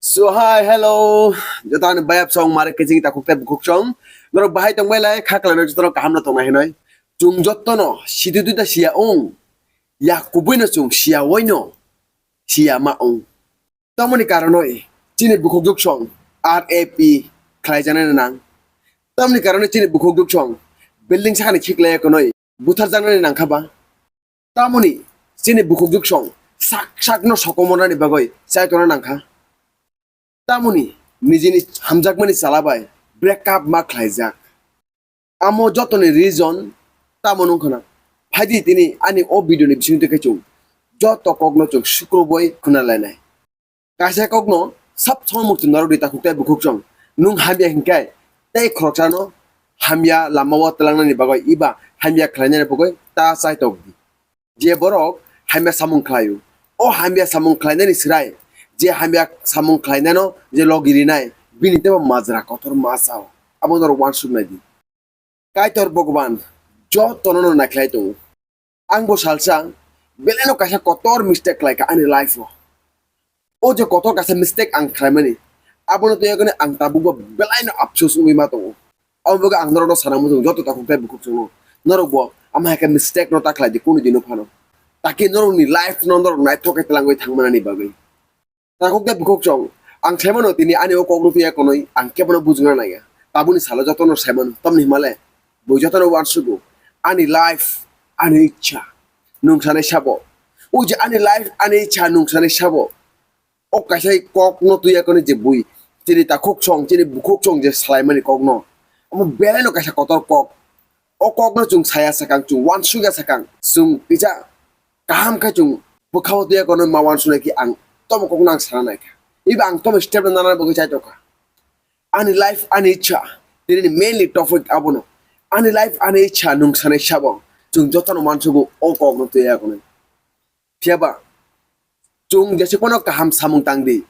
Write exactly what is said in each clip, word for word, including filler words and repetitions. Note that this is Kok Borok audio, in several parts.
So hi, hello. Joto ani bayap song mare keching takhuk tei bukhuk song. Norok bahai tong bai lai, kha khlai no joto no kaham no tong nai hinoi. Chung joto no sidi duita siya ong. Ya kubui no chung siya wai no. Siya ma ong. Tamoni karonoi chini bukhuk juk song R A P khlai jana nang. Tamoni karonoi chini bukhuk juk song building sakani khiklai konoi buthar jana nang kha ba. Tamoni chini bukhuk juk song sak sak no sokomornani bagoi chai tongna nangkha. Tamoni nijini hamjakmani chala bai break up ma khlaijak. Amo jotoni reason tamo nung khna. Phaidi tini ani o video ni bising twi khe chung joto kokno chung sukruboi khuna lainai. Kaisa kokno sab somoi muchung narwk di takhuk tei bukhuk song. Nung hamya hinkhe tei khoroksano hamya lamao twlangnani bagwi eba hamya khlainani bagwi ta chaitok di. Je borok hamya samung khlaio, o hamya samung khlainani srai je hamya samung khlainano je logi rinai, bini teibo majra kotor ma chao. Abo norok uansuk nai di. Kaitor Bhagwan jotono no naikhlai tongo. Ang bo salsa belai no kaisa kotor mistake khlai kha ani life o. O je kotor kaisa mistake ang khlaimani, abono twi yakni ang tabukbo belai no apsus wngwi ma tongo. Abo bagwi ang norokno sana muchungo joto takhuk tei bukhuk chwngno, norokbo ama hai khe mistake no ta khlai di kunu dino phano, taki norokni life no norok naithok khe twlangwi thangmanani bagwi. Takhuk tei bukhuk chwng, ang saimano tini ani o kokno twi ya konwi ang kebono bujukna naiya. Tabukni salo jotono saimano, tamni hwnmale bo jotono uansugo ani life, ani ichha nung sanai sabo. O je ani life, ani ichha nung sanai sabo. O kaisa kokno twi ya konwi je bui chini takhuk chwng, chini bukhuk chwng je salaimani kokno, omo belai no kaisa kotor kok. O kokno chwng saya sakang, chwng uansukya sakang, chwng kisa kaham khe chwng bwkhao twi ya konwi ma uansuknai khe ang tomo kokno ang sana naikha. Eba ang tomo step no nana bagwi chaitokha. Ani life, ani ichha, tini mainly topic abono. Ani life, ani ichha nung sanai sabo, chwng jotono uansugo o kokno twi ya konwi. Phiya ba, chwng jesuk phano kaham samung tang di,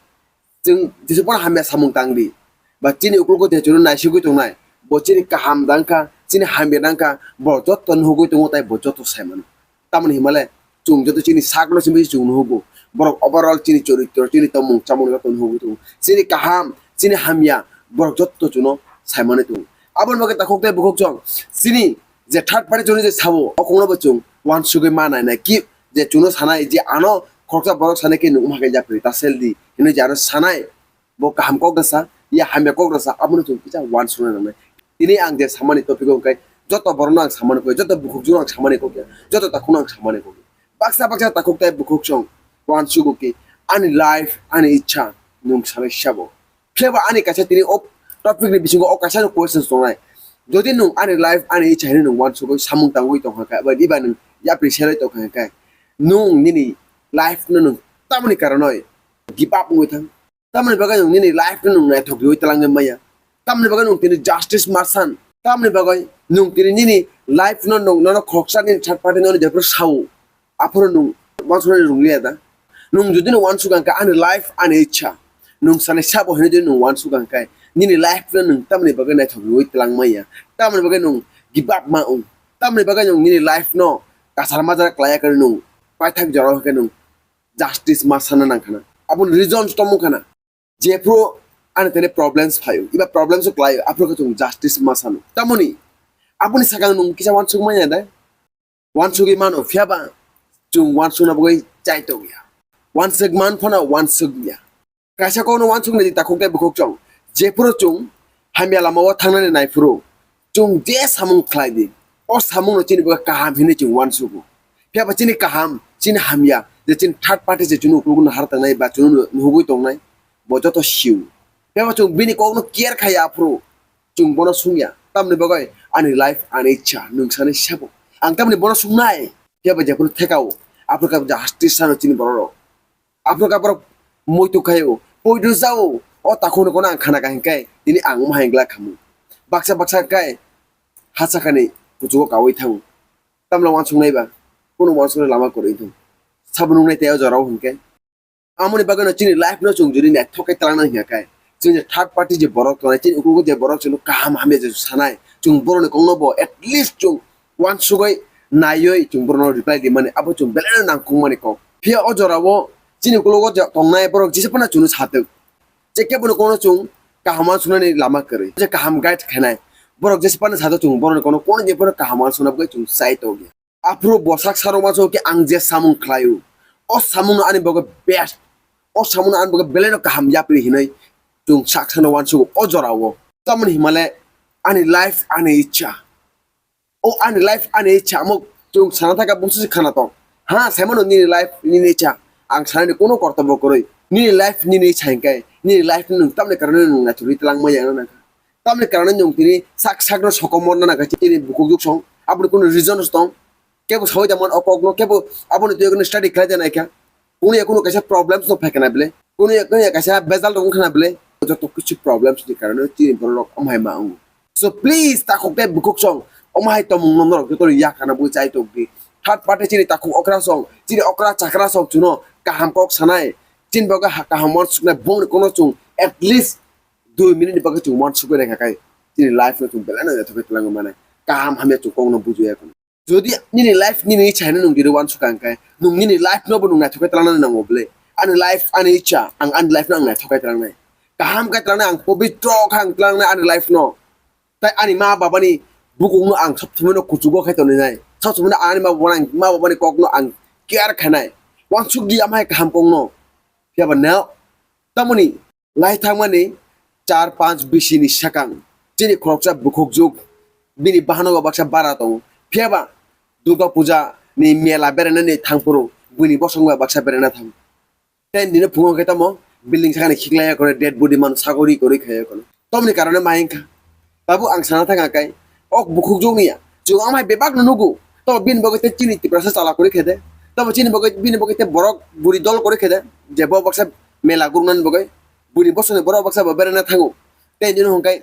chwng jesuk phano hamya samung tang di, ba chini uklogo je chwngno naisugwi tongnai, bo chini kaham dang kha, chini hamya dang kha, bo joto nuhugwi tongo, tai bo joto sai mano. Tamoni hwnmale chwng joto chini sakno simi chwng nuhugo, borok overall chini choritro, chini tongmung chamung joto nuhugwi tongo, chini kaham, chini hamya, borok joto chwngno sai manwi tongo. Aboni bagwi takhuk tei bukhuk chwng chini je third party chwngno je sabo, o kokno bo chwng uansugwi ma nainai ki, je chwngno sanai je ano khoroksa borok sanai khe nwng wngma khe yapri ta sel di hinwi je ano sanai, bo kaham kok da sa ya hamya kok da sa, abono chwng kisa uansukna nangnai. Tini ang je samani topic o hwnkhe joto borokno ang samani kok ya, joto bukhukjukno ang samani kok ya, joto takhukno ang samani kok ya. Baksa baksa takhuk tei bukhuk chwng uansugo khe ani life, ani ichha nwng sanai sabo. Phiya ba ani kaisa tini o topic ni bisingo o kaisa no questions tongnai. Jodi nwng ani life, ani ichha hinwi nwng uansugwi samung tangwi tongkha khe, eba, eba nwng yapri selai tongkha khe, nwng nini life no nwng tamoni karonoi give up wngwi thang? Tamoni bagwi nwng nini life no nwng naithok riwi twlangwi maya? Tamoni bagwi nwng tini justice ma san? Tamoni bagwi nwng tini nini life no nwng nono khoroksa nini third party noni jephuru sao? Aphuru nwng uansuknani rwngya da? Nwng jodi no uansuk ang khe ani life, ani ichha nwng sanai sabo hinwi jodi nwng uansuk ang khe, nini life no nwng tamoni bagwi naithok riwi twlang maya? Tamoni bagwi nwng give up ma wng? Tamoni bagwi nwng nini life no kasar majra khlaiya khe nwng paithak jorao khe nwng justice ma sana nang khana? Aboni reasons tongmung khana. Jephru ani tene problems phaio, eba problems o khlaio, aphuru khe chwng justice ma sano. Tamoni aboni sakang nwng kisa uansuk manya da? Uansugwi mano, phiya ba chwng uansukna bagwi chai tongya. Uansuk man phano uansukya. Kaisa kokno uansuknai di takhuk tei bukhuk chwng. Jephuru chwng hamya lamao thangnani naiphuru, chwng je samung khlai di, o samungno chini bagwi kaham hinwi chwng uansugo. Phiya ba chini kaham, chini hamya, je chini third party je chwngno uklogo nahar tangnai ba chwngno nuhugwi tongnai, bo joto sio. Phiya ba chwng bini kokno care khaiya aphuru, chwng bono sungya. Tamni bagwi ani life, ani ichha, nwng sanai sabo. Ang tamni bono sungnai. Phiya ba jephuru thekao, aphuru khe justice sano chini bororok. Aphuru khe borok muitu khaio, poidu jao. O takhukno kono ang khana kha hinkhe, tini ang omo hai glak khamu. Baksa baksa khe hachakhani kuchugo kaui thango. Tamla uansuknai ba, kunu uansuknai lama kwrwi thung. Sabo nuknai tei o jorao hinkhe. Amoni bagwino chini life no chwng jodi naithok khe twlangna hinkha khe, chini je third party je borok tongnai, chini uklogo je borok chwngno kaham hamya je sanai, chwng borokni kokno bo at least chwng uansugwi naiwi chwng borokno reply rimani, abo chwng belaino nangkukmani kok. Phiya o jorao chini uklogo je tongnai borok jesa phano chwngno satwk, Je kebo no kono chwng kaham uansuknani lama kwrwi. Je kaham guide khainai. Borok jesa phano sato chwng borokni kono, kono je phano kaham uansukna bagwi chwng chai tongya. Aphuru bo sak sarok ma chwng khe ang je samung khlaio. O samungno ani bagwi best. O samungno ani bagwi belai no kaham yapri hinwi chwng sak sano uansugo o jorao. Tamoni himale ani life ani ichha. O ani life ani ichha, amo chwng sana thaka bumsu se khana tong. Ha, saimano nini life nini ichha. Ang sanani kono kortobo kwrwi. Nini life nini ichha hinkhe, nini life ni nwng tamni karone nwng naithogwi twlangma ya nangkha. Tamni karone nwng tini sak sakno sokomorna nangkha chini bukhuk juk song. Aboni kono reasons tong. Kebo sawi da man o kokno, kebo aboni twi kono study khlai da naikha. Kunu ya kunu kaisa problems no phaikha na bile. Kunu ya, kunu ya kaisa bejal rok wngkha na bile. Joto kichu problems ni karone chini borok rok amhai ma wngo. So please, takhuk tei bukhuk song, omo hai tomung no norok joto ni yakana bo chai tok di. Third party chini takhuk okra song, chini okra chakra song chuno kaham kok sanai. Chini bagwi ha kaham uansuknai bongni kono chwng at least dui minute ni bagwi chwng uansukwi naikha kai. Chini life no chwng belai no naithok khe twlangwi manai. Kaham hamya chwng kokno bujiya kono. Jodi nini life nini ichha hinwi nwng diri uansukha hinkhe, nwng nini life no bo nwng naithok khe twlangnani nango bwle. Ani life ani ichha, ang ani life no ang naithok khe twlangnai. Kaham khe twlangnai, ang pobitro khe ang twlangnai ani life no. Tai ani ma babani bukungno ang sab somoi no kuchugo khe tonwi nai. Sab somoi no ani ma babani, ma babani kokno ang care khainai. Uansuk di amhai kaham kokno. Phiya ba no tamoni lai thangmani char panch bisini sakang chini khoroksa bukhuk juk bini bahanogo baksa bara tongo. Phiya ba Durga Puja ni mela berainani thangphuru buini bosongba baksa beraina thango. Ten dino phungo khe tamo building sakani khiklaiya kono, dead body mano sagori koroi khaiya kono. Tomni karone ma hinkha? Tabuk ang sana thang akai, ok bukhuk jokni ya. Chwng amhai bebak no nugo. Tamo bini bagwi tei chini Tiprasa chala koroi khe de. Tamo chini bagwi, bini bagwi tei borok buri dol koroi khe de. Je bo baksa mela gurunani bagwi. Buni bosoni borok baksa bo berana thango. Tei dino hwnkhai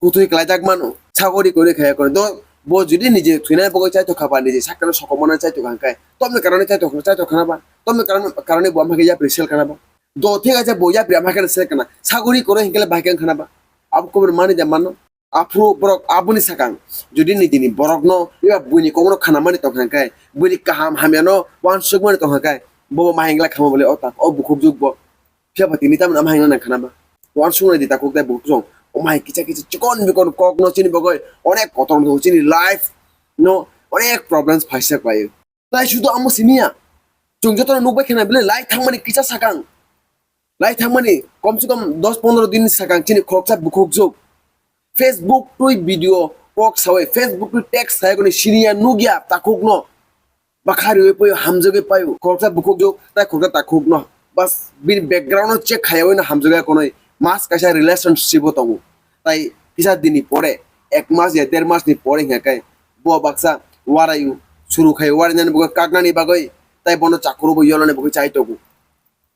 kutui klaijak mano. Sagori koroi khe kono. Do bo judi nije thwinani bagwi chaithok kha ba, nije sakno sokomorna chaithok kha hwnkhai. Tomni karone chaithok, chaithok khana ba. Tomni karone, karone bo amhai khe yapri sel khana ba. Do thik ache bo yapri amhai khe sel khana. Sagori koroi hinkhe le bai khe khana ba. Abo kubun mani de mano. Aphuru borok aboni sakang, jodi nijini borokno eba buini kokno khanamani tongkha khe, buini kaham hamyano uansukmani tongkha khe, bobo ma hinglai khama bole o tak, o bukhuk jukbo. Phiya ba tini tamni ama hingna nang khana ba. Uansuknai di takhuk tei bukhuk jong. O mai kisa kisa chikon bikon kokno chini bagwi onek kotor tongo, chini life no onek problems phaisa khlaio. Tai sudu amo simiya. Chwng jotono nukbai khana bile lai thangmani kisa sakang. Lai thangmani kom se kom dos pondro din sakang chini khoroksa bukhuk jok Facebook twi video kok sawi, Facebook twi text sawi koni siniya nukya takhukno. Bakha riwi paio, hamjagwi paio. Khoroksa bukhuk jok tai khoroksa takhukno. Bas bini background no check khaiwi no hamjagwi konoi. Mas kaisa relationship o tongo. Tai kisa dini pore, ek mas ya der mas ni pore hingkha khe bo baksa waraio, suru khai warinani bagwi, kaknani bagwi, tai bono chakuru bo yolani bagwi chai tongo.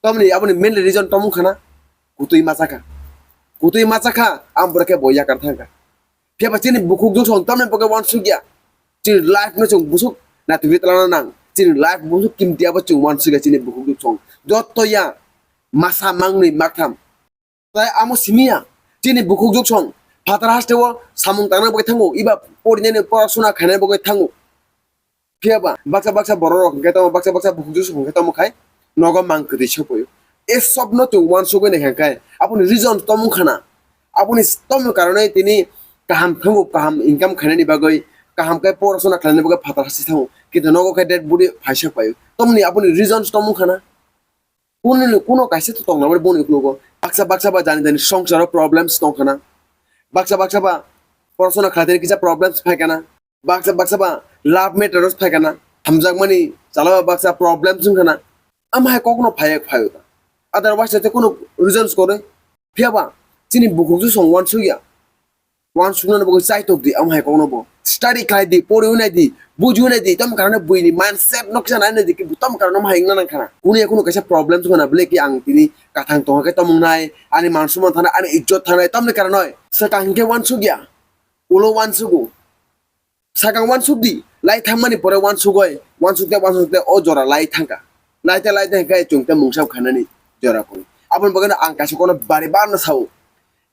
Tamni aboni main reason tamo wngkha na, kutui machakha. Kutui machakha, ang borok khe bo yakar thangkha. Phiya ba chini bukhuk jok song tamni bagwi uansukya. Chini life no chwng busuk naitugwi twlangna nang. Chini life busuk kimti abo chwng uansukya chini bukhuk jok song. Joto ya masa mangni maktham. Tai amo simiya, chini bukhuk jok song phatar hasteo samung tangna bagwi thango, iba porinani porasuna khaina bagwi thango. Phiya ba baksa baksa borok rok hwnkhe tamo, baksa baksa bukhuk jok song hwnkhe tamo khai nogo mang kwtwi sopoio. E sobno chwng uansugwi naikha khe aboni reason tamo wngkha na, aboni tamo karone tini kaham thango, kaham income khainani bagwi, kaham khe porasuna khlainani bagwi phatar hasteo thango, kintu nogo khe dead body phaisa paio. Tamni aboni reason tamo wngkha na? Kunini kuno kaisa to tongna bari boni uklogo. Baksa baksa ba jani jani songsaro problems tongkhana. Baksa baksa ba porasona khlaitani kisa problems phaikana. Baksa baksa ba love matter phaikana. Hamjakmani chalaba baksa problems wngkhana. Ama hai kokno phaiya phaio ta. Otherwise te kuno reasons kore. Phiya ba chini bukhuk jok song uansukya. Uansuknani bagwi chaitok di, amo hai kokno bo study khlai di, poriwi nai di, bujiwi nai di, tamo karone buini mindset no kisa nai nai di, tamo karone omo hai wngna nang khana. Kunu ya kunu kaisa problem wngkha na bwle ki ang tini kathang tongkha khe tamo wngnai, ani man somman thanai, ani ijjot thanai, tamoni karone swkang hinkhe uansukya, ulo uansugo. Sakang uansuk di, lai thangmani pore uansugoi, uansukte uansukte o jora lai thangkha. Laite laite hinkhe chwngte mungsa khanani jora koi. Aboni bagwino ang kaisa kono bari barno sao.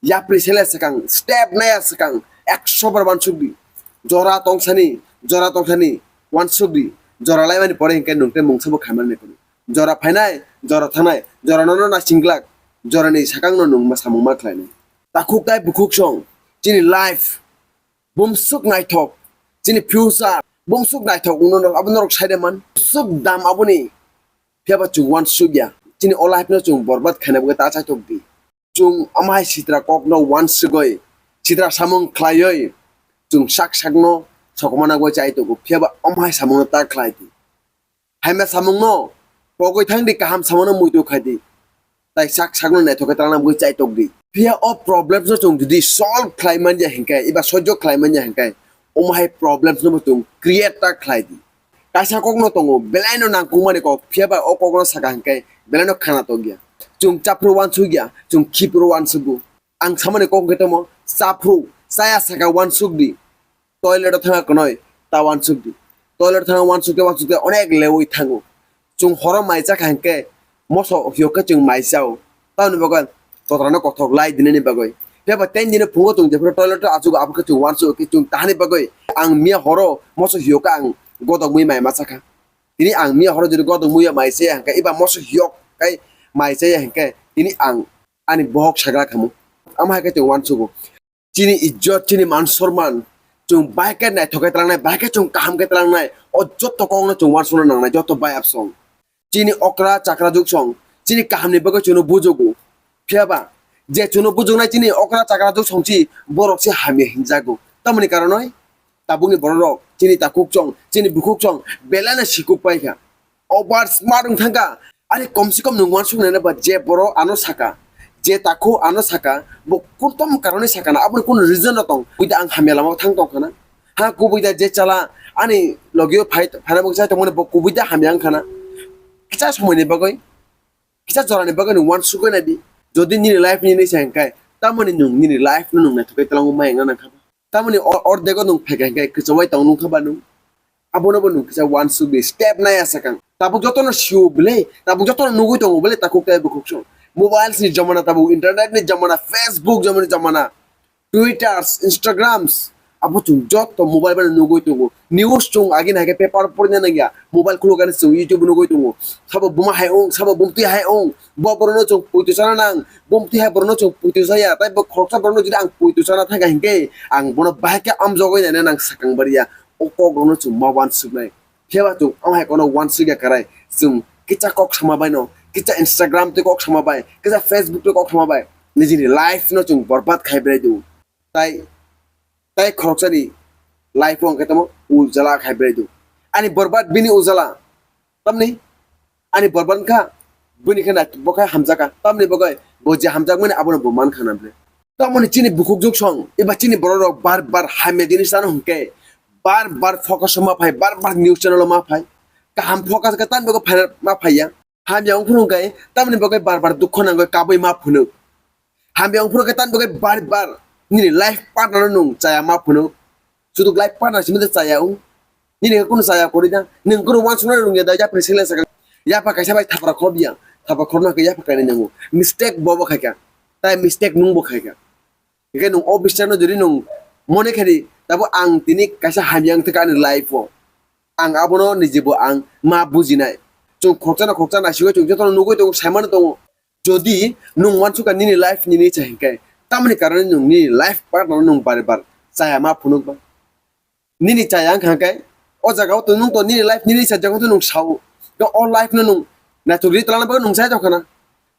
Yapri sele swkang, step naya swkang, ekso bar uansuk di. Jora tongsani, jora tongsani, uansuk di. Jora laimani pore hinkhe nwngte mungsa bo khaimani koi. Jora phainai, jora thangnai, jora nono naising glak. Jorani sakangno nwng ma samung ma khlainai. Takhuk tai bukhuk song, chini life, bumsuk naithok, chini future, bumsuk naithok wngno norok, abo norok saide man. Bumsuk dam aboni, phiyaba chwng uansuk ya. Chini o life no chwng borbad khaina bagwi ta chaitok di. Chwng amhai sitra kokno uansugwi, sitra samung khlaiwi, chwng sak sakno sokomana gwi chai tongo, phiyaba amhai samungno ta khlai di. Hamya samungno pogwi thang di, kaham samungno muitu khai di. Tai sak sakno naithok khe talangna bagwi chai tok di. Phiya o problems no chwng jodi solve khlai man ya hinkhe, eba sojjo khlai man ya hinkhe, omo hai problems no bo chwng create ta khlai di. Kaisa kokno tongo, belai no nangkukmani kok, phiyaba o kokno saka hinkhe belai no khana tok ya. Chwng chaphru uansuk ya, chwng khiphru uansugo. Ang samani kok hwnkhe tamo, chaphru, chaya saka uansuk di. Toilet o thangna kwnoi, ta uansuk di. Toilet o thangna uansuk di, uansuk di, onek lewi thango. Chwng horo mai chakha hinkhe, moso hiyok khe chwng mai chao. Tamoni bagwi totrano kothok lai dinani bagwi. Phiya ba ten dino phungo chwng jephru toilet o achugo, abo khe chwng uansuk khe chwng tahani bagwi. Ang miya horo moso hiyok khe ang godokmwi mai ma chakha. Tini ang miya horo jodi godokmwi mai chaya hinkhe, eba moso hiyok kai mai chaya hinkhe, tini ang ani bohok sagra khamu. Amo hai khe chwng uansugo. Chini ijjot, chini man sorman, chwng bahai khe naithok khe twlangnai, bahai khe chwng kaham khe twlangnai, o jotto kokno chwng uansukna nangnai, jotto bayap song. Chini okra chakra juk song, chini kahamni bagwi chwngno bujugo. Phiya ba, je chwngno bujuknai chini okra chakra juk song si, borok se hamya hinjago. Tamoni karonoi, tabukni bororok, chini takhuk song, chini bukhuk song, belai no sikuk paikha. Over smart wng thangkha. Ani kom se kom nwng uansuk nai ba, je borok ano saka, je takhu ano saka, bo kuntom karonwi saka na, aboni kunu reason no tong. Kubui da ang hamya lama o thang tong khana. Ha kubui da je chala ani logio phai, phaina bo chai tongmani bo kubui da hamya wng khana. Kisa somoi ni bagwi, kisa jora ni bagwi nwng uansugwi nai di. Jodi nini life ni nai sa hwnkhe, tamoni nwng nini life no nwng naithok khe twlango ma wngna nang kha ba. Tamoni or-, ordego nwng phaikha hinkhe kwchawai tong nung kha ba nwng. Abono bo nwng kisa uansuk di, step nai asakang. Tabuk jotono sio bwle, tabuk jotono nugui tongo bwle, takhuk tai bukhuk song. Mobiles ni jamana tabuk, internet ni jamana, Facebook jamani jamana, Twitters, Instagrams, abo chwng joto mobile bai nugui tongo. News chwng agini hai khe paper porina nangya, mobile khulukani chwng YouTube nugui tongo. Sabo buma hai ong, sabo bumtwi hai ong, bo borokno chwng puitu sana nang, bumtwi hai borokno chwng puitu saya, tai bo khoroksa borokno jodi ang puitu sana thangkha hinkhe, ang bono bahai khe amjogwi naina nang sakang bariya, o kokrokno chwng ma uansuknai. Phiya ba chwng amo hai kono uansukya kwrai, chwng kisa kok sama bai no, kisa Instagram twi kok sama bai, kisa Facebook twi kok sama bai, nijini life no chwng borbad khai brai do. Tai, tai khoroksani life o hwnkhe tamo ujala khai brai do. Ani borbad bini ujala. Tamni ani borbad wngkha, bini khe nai-, bo khe hamjakha. Tamni bagwi bo je hamjakmani abono bo mankha na ble. Tamoni chini bukhuk juk song, eba chini borok rok bar bar hamya jinis ano hwnkhe, bar bar focus o ma phai, bar bar news channel o ma phai, kaham focus khe tamni bagwi phai ma phai ya. Hamya wngphuru hwnkhe tamni bagwi bar bar dukho nangwi kabui ma phunuk. Hamya wngphuru khe tamni bagwi bar bar nini life partner no nwng chaya ma phunuk. Sudu life partner simi de chaya wng. Nini khe kunu chaya kwrwi da. Nwng kunu uansuknai rwngya da, yapri sele sakha. Yapha kaisa bai thapra khorokya. Thapra khorokno khe yapha kainwi nango. Mistake bo bo khaikha. Tai mistake nwng bo khaikha. Hingkhe nwng o bichar no jodi nwng mone khe di, tabo ang tini kaisa hamya wng thangkha ani life o. Ang abono niji bo ang ma bujinai. Chwng khoroksa no khoroksa naisingwi chwng jotono nugwi tongo, saimano tongo. Jodi nwng uansukha nini life nini cha hinkhe, tamoni karone nwng nini life partner no nwng bar bar chaya ma phunuk ba? Nini chaya wngkha khe, o jaga o to nwng to nini life nini cha jaga to nwng sao. To o life no nwng naithok ri twlangna bagwi nwng chaya tongkha na.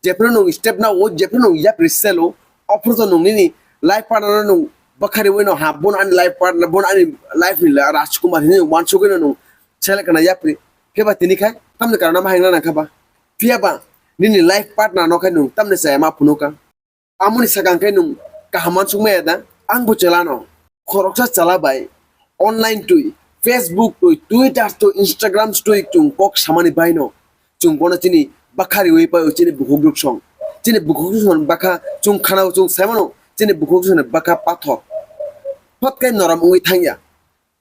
Jephru nwng step na o, jephru nwng yapri selo, ophru to nwng nini life partner no nwng bwkhari wi no ha, bono ani life partner, bono ani life ni la-, Rajkumar hinwi uansugwi no nwng selek kana yapri. Phiya ba tini khai, tamni karana ma hengna nangkha ba? Phiya ba nini life partner no khai nwng tamni chaya ma phunukha? Amoni sakang khe nwng kaham uansukmaya da? Ang bo chwla no. Khoroksa chwla bai online twi, Facebook twi, Twitter twi, Instagram twi chwng kok samani bai no. Chwng bono chini bwkha riwi pai o chini bukhuk rok song. Chini bukhuk rok song bwkha chwng khana o chwng sai mano. Chini bukhuk rok song bwkha pathor. Phot khe norom wngwi thangya.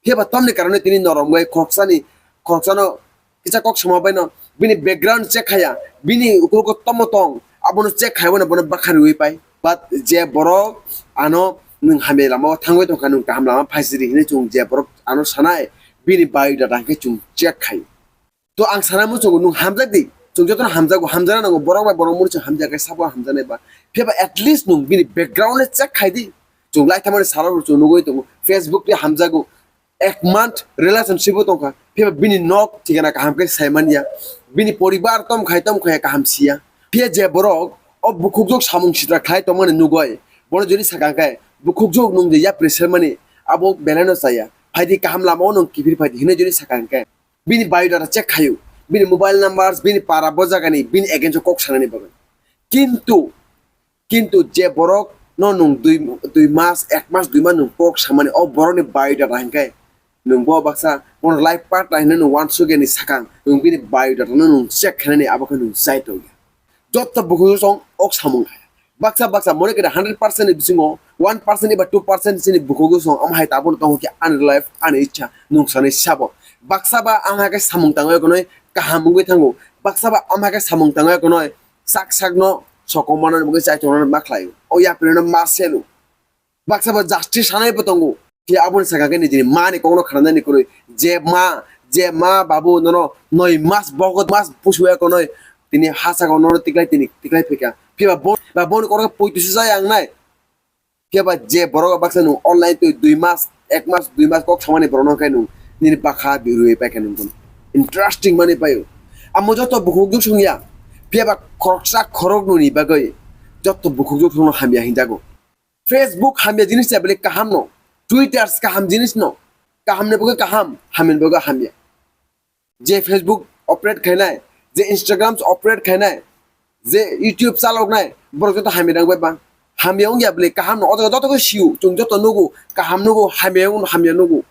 Phiya ba tamni karone tini norom bai khoroksani, khoroksano kisa kok sama baino bini background check khaya, bini ukulok tomo tong, abono check khaya bono, bono bwkha riwi pai. But je borok ano nwng hamya lama o thangwi tongkha, nwng kaham lama phaisiri hinwi chwng je borok ano sanai, bini biodata hwnkhe chwng check khai. To ang sana muchungo nwng hamjak di, Chwng jotono hamjago, hamjana nango, borok bai borok mani chwng hamjakhe sabo hamjanai ba. Phiya ba at least nwng bini background le check khai di. Chwng lai thamani salo rw chwng nugwi tongo, Facebook twi hamjago, ek month relationship o tongkha, phiya bini nok thikana kaham khe sai manya, bini poribar tom khai tom khai kaham siya. Phiya je borok o bukhukjwk samung sitra khlai tongmani nugwi, bono jodi sakha khe, "Bukhukjwk, nwng je yapri sermani, abo belai no chaya, phaidi kaham lama o nwng kiphil phaidi," hinwi jodi sakha khe, bini biodata check khaio, bini mobile numbers, bini para bo jagani, bini against o kok sanani bagwi. Kintu Kintu je borok no nwng dui, dui mas, ek mas, dui mas nwng kok samani, o borok ni biodata hinkhe nwng bo baksa bono life partner hinwi nwng uansukya ni sakang nwng bini biodata no nwng check khainani, abo khe nwng chai tongya. Joto bukhuk song ok samung kha. Baksa baksa mone kere hundred percent ni bisingo one percent eba two percent chini bukhuk song, omo hai tabuk tongo khe ani life, ani ichha nwng sanai sabo. Baksa ba ang hai khe samung tangwi konoi kaham wngwi thango. Baksa ba omo hai khe samung tangwi konoi sak sakno sokomano bagwi chaitongrokno ma khlaio. O yaprino ma selo. Baksa ba justice sanai bo tongo. Khe aboni saka khe nijini mani kokno khananani kwrwi. Je ma, je ma babu nono noi mas bogot mas pusuya konoi. Tini ha saka nono tiklai tini tiklai phika. Phiya bo, ba boni kokno poito se jaya ang nai. Phiya ba je borok baksa nwng online twi dui mas, ek mas, dui mas kok samani borokno khe nwng nini bakha birui pai khe nwng kono interesting mani paio. Amo joto bukhuk juk sungya. Phiya ba khoroksa khoroknwi ni bagwi joto bukhuk juk sungno hamya hinjago. Facebook hamya jinis ya bele kaham no. Twitter kaham jinis no. Kaham ni bagwi kaham, hamya ni bagwi hamya. Je Facebook operate khainai, je Instagram operate khainai, je YouTube chaloknai, borok joto hamya nang bai ba. Hamya wngya bele kaham no, o jaga joto khe sio, chwng joto nugo, kaham nugo, hamya wng-, hamya nugo.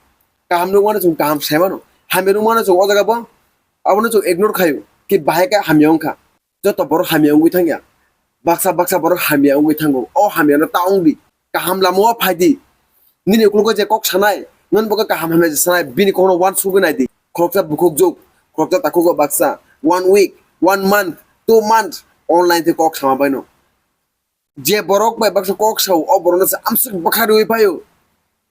Kaham nukmano chwng kaham sai mano. Hamya nukmano chwng o jaga bo, abono chwng ignore khaio. Khe bahai khe hamya wngkha. Joto borok hamya wngwi thangya. Baksa baksa borok hamya wngwi thango. O hamyano ta wngdi. Kaham lamao phaidi. Nini uklogo je kok sanai, nini bagwi kaham hamya je sanai, bini kokno uansugwi naidi. Khoroksa bukhuk juk, khoroksa takhuk o baksa, one week, one month, two month, online tei kok sama baino. Je borok bai baksa kok sao, o borokno se amswk bwkha rwui phaio.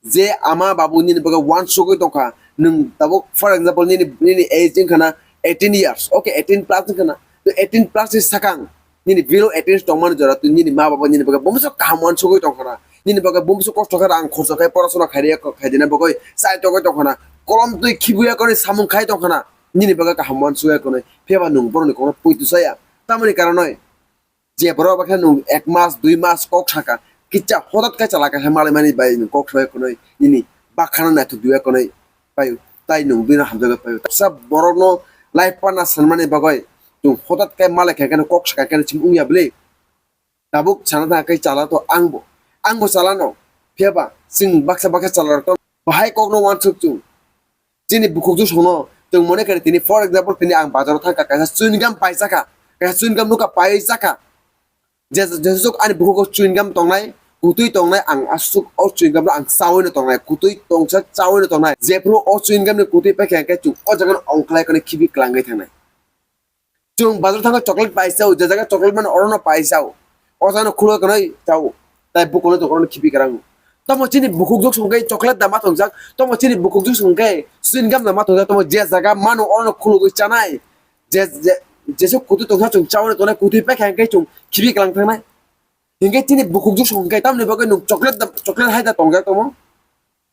Je ama babu nini bagwi uansugwi tongkha, nwng tabuk, for example, nini, nini age wngkha na eighteen years, okay, eighteen plus wngkha na, to eighteen plus ni sakang, nini below eighteen tongmani jora, to nini ma baba nini bagwi bumswk kaham uansugwi tongkha na, nini bagwi bumswk kosto khe rang khorcha khe porasona khairwi khaidina bagwi chai tongwi tongkha na, kolom twi khibuya khe samung khai tongkha na, nini bagwi kaham uansugwi khe, phiya ba nwng borokni kokno poito chaya, tamoni karonoi. Je borok bakhe nwng ek mas, dui mas kok saka, kicha hotat khe chala kaisa malai mani bai nwng kok sawi khwnwi nini bakhano naithok diwi khwnwi paio, tai nwng bino hamjagwi paio. Sa borokno life partner sanmani bagwi nwng hotat khe malai khe khe kok saka khe chim wngya bwle. Tabuk sana thang khe chala to angbo, angbo chalano. Phiya ba chwng baksa baksa chalarok to bahai kokno uansuk chwng. Chini bukhuk juk songno chwng mone khe tini, for example, tini ang bazaro thangkha, kaisa chewing gum paisakha, kaisa chewing gum nukha, paisakha. Je, jesuk ani bukhugo chewing gum tongnai, kutui tongnai, ang aswk o chewing gum no ang chaui no tongnai, kutui tongsa chaui no tongnai. Jephuru o chewing gum ni kutui paikha hwnkhe chwng o jaga no ongkhlai khe khibi kwlangwi thangnai. Chwng bazar thangkhe chocolate pai chao, je jaga chocolate mano orono pai chao. O jagano khulo khwnwi chao. Tai bukulo to orono khibi kwrango. Tamo chini bukhuk juk songkhe chocolate da ma tongjak, tamo chini bukhuk juk songkhe chewing gum da ma tongjak, tamo je jaga mano orono khulugwi chanai. Je, je, jesuk kutui tongsa chwng chaui tongnai, kutui paikha hwnkhe chwng khibi kwlang thangnai. Hinkhe chini bukhuk juk songkhe tamni bagwi nwng chocolate da, chocolate hai da tongjak tamo?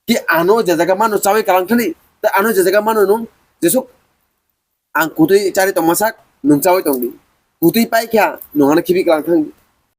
Ki ano je jaga mano chaui kwlang thani, tei ano je jaga mano nwng jesuk ang kutui chari tongma sak, nwng chaui tongdi. Kutui paikha, nwng ano khibi kwlang thangdi.